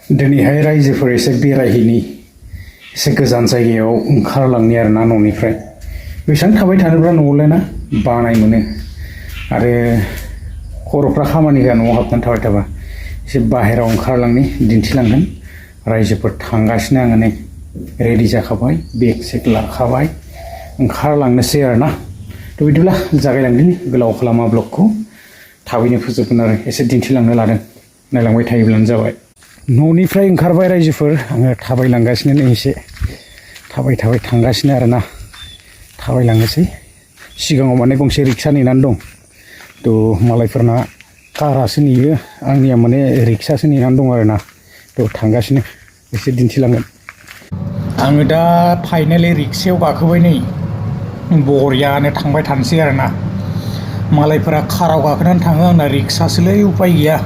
दिनैहाय रायजोफोर एसे बेरायहैनि एसे गोजान जायगायाव ओंखारलांनि आरोना न'निफ्राय बेसेबां थाबाय थानोब्रा न'आवलाय ना बानाय मोनो आरो खर'फ्रा खामानि होआ न'आव हाबनानै थाबाय थाबा एसे बाहेरायाव ओंखारलांनि दिन्थिलांगोन रायजोफोर थांगासिनो आङो नै रेडि जाखाबाय बेग सेग लाखाबाय ओंखारलांनोसै आरोना थ' बिदिब्ला जागायलांदिनि गोलाव खालामा ब्लगखौ थाबैनो फोजोबगोन आरो एसे दिन्थिलांनो लादों नायलांबाय थायोब्लानो जाबाय न'निफ्राय ओंखारबाय रायजोफोर आङो थाबायलांगासिनो नै एसे थाबाय थांगासिनो आरोना थाबायलांनोसै सिगाङाव माने गंसे रिक्सा नेनानै दं थ' मालायफोरना कारासो नेयो आंनिया माने रिक्सासो नेनानै दं आरोना थ' थांगासिनो एसे दिन्थिलांगोन आङो दा फाइनालि रिक्सायाव गाखोबाय नै बरियानो थांबाय थानोसै आरोना मालायफोरा काराव गाखोनानै थाङो आंना रिक्सासोलै उपाय गैया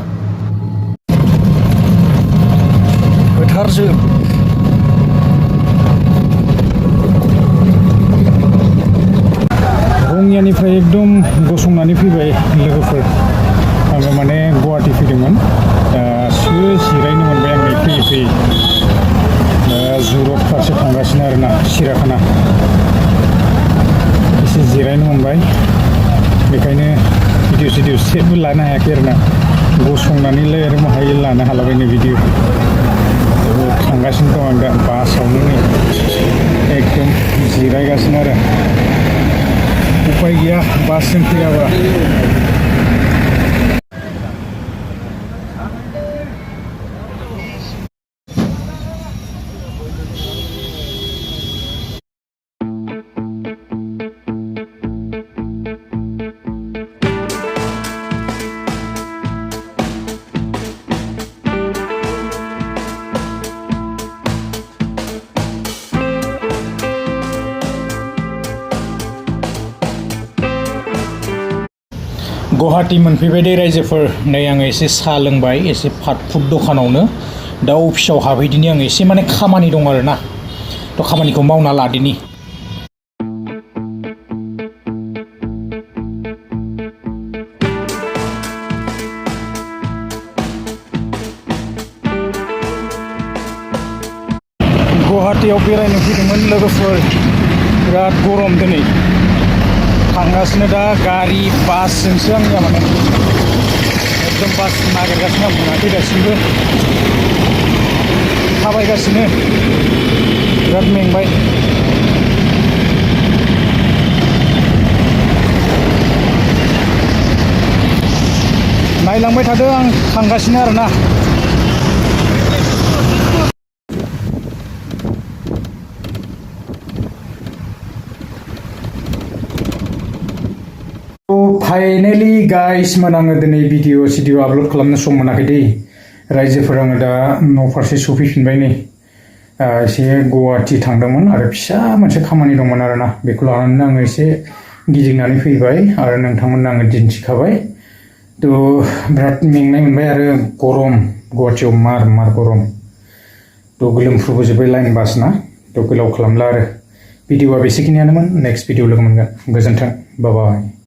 फोथारजोब रङियानिफ्राय एकदम गसंनानै फैबाय लोगोफोर आङो माने गुवाहाटि फैदोंमोन दासो जिरायनो मोनबाय आं फैयै दा जुरत फारसे थांगासिनो आरोना सिराखाना एसे जिरायनो मोनबाय बेखायनो भिडिअ सिडिअ सेबबो लानो हायाखै आरोना गसंनानैलाय आरो माहाय लानो हालाबायनो भिडिअ थांगासिनो दं आं दा बासावनो नै एकदम जिरायगासिनो आरो उपाय गैया बासजों फैयाबा गुवाहाटि मोनफैबाय दे रायजोफोर नै आङो एसे साहा लोंबाय एसे फास्ट फुड दखानावनो दा अफिसाव हाबहैदिनि आङो एसे माने खामानि दं आरोना थ' खामानिखौ मावना लादिनि गुवाहाटियाव बेरायनो फैदोंमोन लोगोफोर बिराद गरम दिनै थांगासिनो दा गारि बासजोंसो आंनिया माने एकदम बास नागिरगासिनो आं मोनाखै दासिमबो थाबायगासिनो बिराद मेंबाय नायलांबाय थादों आं थांगासिनो आरोना फाइनालि गाइस मोन आङो दिनै भिडिअ सिडिअ आपल'ड खालामनो सम मोनाखै दै रायजोफोर आङो दा न' फारसे सफैफिनबाय नै एसे गुवाहाटि थांदोंमोन आरो फिसा मोनसे खामानि दंमोन आरोना बेखौ लानानै आङो एसे गिदिंनानै फैबाय आरो नोंथांमोननो आङो दिन्थिखाबाय थ' बिराद मेंनाय मोनबाय आरो गरम गुवाहाटियाव मार गरम थ' गोलोमफ्रुबोजोब्बाय लाइन बास ना थ' गोलाव खालामला आरो भिडिअआ बेसेखिनियानोमोन नेक्स्ट भिडिअ लोगो मोनगोन गोजोन्थों बाय बाय